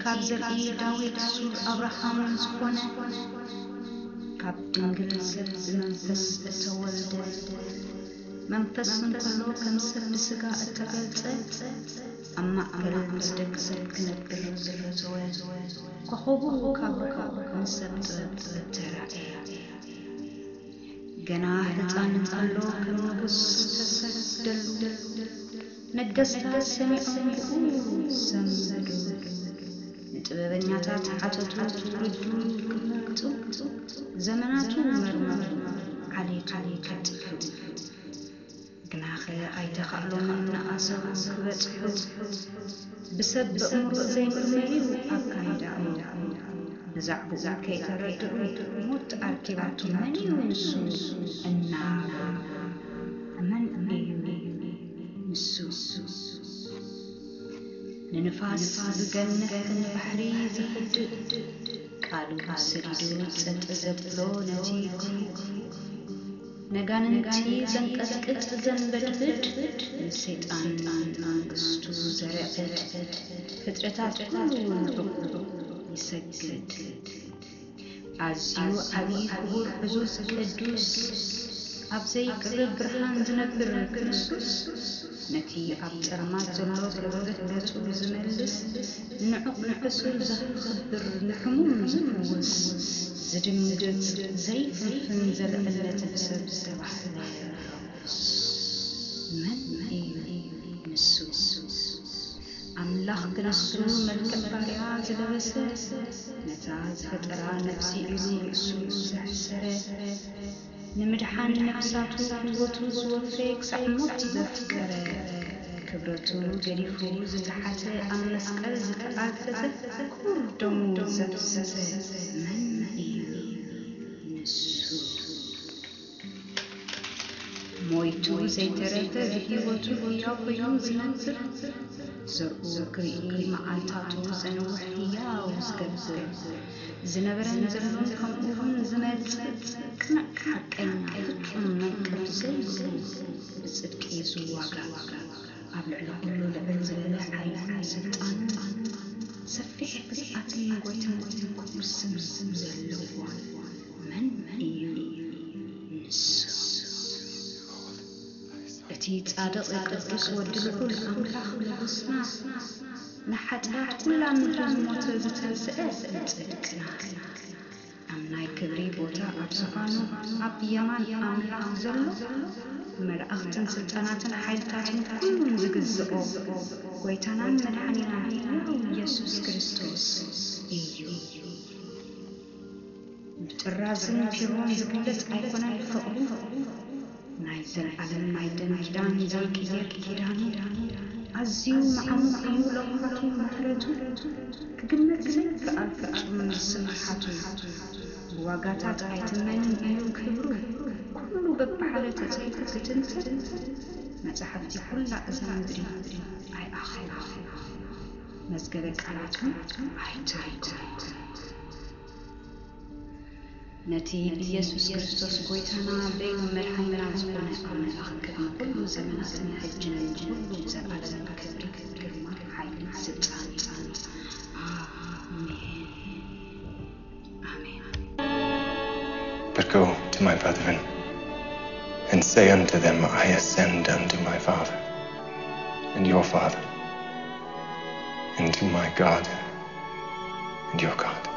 ካብ ዘርኢ ዳዊት ሱር ኣብርሃም ዝኾነ፣ ካብ ድንግል ሰብ ብመንፈስ እተወልደ፣ መንፈስ እንከሎ ከም ሰብ ብስጋ እተገልጸ፣ ኣብ ማእከል ምስ ደቂ ሰብ ክነብር ዝተፈተወ፣ ኮኸቡ ካብ ርሑቕ ምስ ሰብ ጥበብ እተራእየ። ገና ህጻን እንከሎ ከም ንጉስ ዝተሰደሉ፣ ነገስታት ሰሚዖም ብኡ ዝሰምዱ፣ ንጥበበኛታት ሓተቱ ትውልዱ ክፈልጡ፣ ዘመናቱ መርመሩ ዓሌቱ ከጥፍኡ። ግናኸ ኣይተኻእሎምን ንኣሰሩ ክበጽሑ፣ ብሰብ በእምሮ ዘይምርመዩ ኣካይዳኡ። ብዛዕባኡ ከይተረድኡ ሞት ኣርኪባቱ መን እዩ ንሱ እናበሉ። መን እዩ ንሱ? ንንፋስ ዝገንሕ ንባሕሪ ዝሕድእ ቃሉ ሰዲዱ ጸጥ ዘብሎ ነቲ ክፉእ ነጋንንቲ ዘንቀጥቅጥ ዘንበድብድ ንሰይጣን መንግስቱ ዘርዕድ ፍጥረታት ኩሉ ንዕኡ ይሰግድ። ኣዝዩ ዓብዪ ክቡር ዕዙዝ ቅዱስ ኣብ ዘይቅርብ ብርሃን ዝነብር ክርስቶስ ነቲ ኣብ ጸልማት ዘሎ ገፊሕ ገጹ ዝመልስ ንዕቑ ንሕሱር ዘኽብር ንሕሙም ዝፍውስ ዝድንግጽ ዘይፍንፍን ዘልዕል ነቲ ብሰብ ዝተባህለ መን እዩ ንሱ? ኣምላኽ ክንሱ መልክዕ ባርያ ዝለበሰ ነታ ዝፈጠራ ነፍሲ ኢሉ ርእሱ ዘሕሰረ ንምድሓን ነፍሳቱ ህይወቱ ዝወፈየ ክሳዕ ሞት ዘፍቀረ ክብረቱ ገዲፉ ዝተሓተ ኣብ መስቀል ዝተኣዘዘ ክቡር ደሙ ዘፍሰሰ መን እዩ ንሱ? ሞይቱ ዘይተረፈ ብህይወቱ ህያው ኮይኑ ዝነብር ዘርኡ ክርኢ መዓልታቱ ዘንውሕ ህያው ዝገብር ዝነበረን ዘሎን ከምኡውን ዝመጽእ ቅኑዕ ሓቀኛ ፍጹም መንቀፍ ዘይብሉ ብጽድቂ ዝዋጋ ኣብ ልዕሊ ኩሉ ልዕል ዝበለ ሓይልን ስልጣንን ሰፊሕ ግዝኣትን ጎይትነትን ክቡር ስም ዘለዎ መን እዩ ንሱ? እቲ ጻድቕ ቅዱስ ወዲ ልዑል ኣምላኽ ንጉስና ንሓጢኣት ኩላ ምድሪ ዝሞተ ዝተንስአ ጽድቅና ኣብ ናይ ክብሪ ቦታ ኣብ ዝፋኑ ኣብ የማን ኣምላኽ ዘሎ መላእኽትን ስልጣናትን ሓይልታትን ኩሉን ዝግዝኦ ጎይታናን መድሓኒናን ህያው ኢየሱስ ክርስቶስ እዩ። ብጥራዝን ፊርሞን ዝግለጽ ኣይኮነን ፍቕሩ ናይ ዘልዓለም ናይ ደም ኪዳን ዘይቅየር ኪዳኑ ኣዝዩ መዓሙቕ እዩ ለውሃቱ ምሕረቱ ክግመት ዘይከኣል ፍጹም ስፍሓቱ ብዋጋታት ኣይትመንን እዩ ክብሩ ኩሉ በብሓደ ተጽሒፉ ክትንትን መጻሕፍቲ ኩላ እዛ ምድሪ ኣይኣኸላ መዝገበ ቃላቱ ኣይተረጎመትን ነቲ ኢየሱስ ክርስቶስ ጎይታና በይኑ መድሓኒና ዝኾነ ኣምላኽ ቅድሚ ኩሉ ዘመናትን ሕጅን ንኹሉ ዘለኣለምን ክብሪ ግርማ ሓይልን ስልጣን ኣሜን ኣሜን But go to my brethren, and say unto them, I ascend unto my Father, and your Father, and to my God, and your God.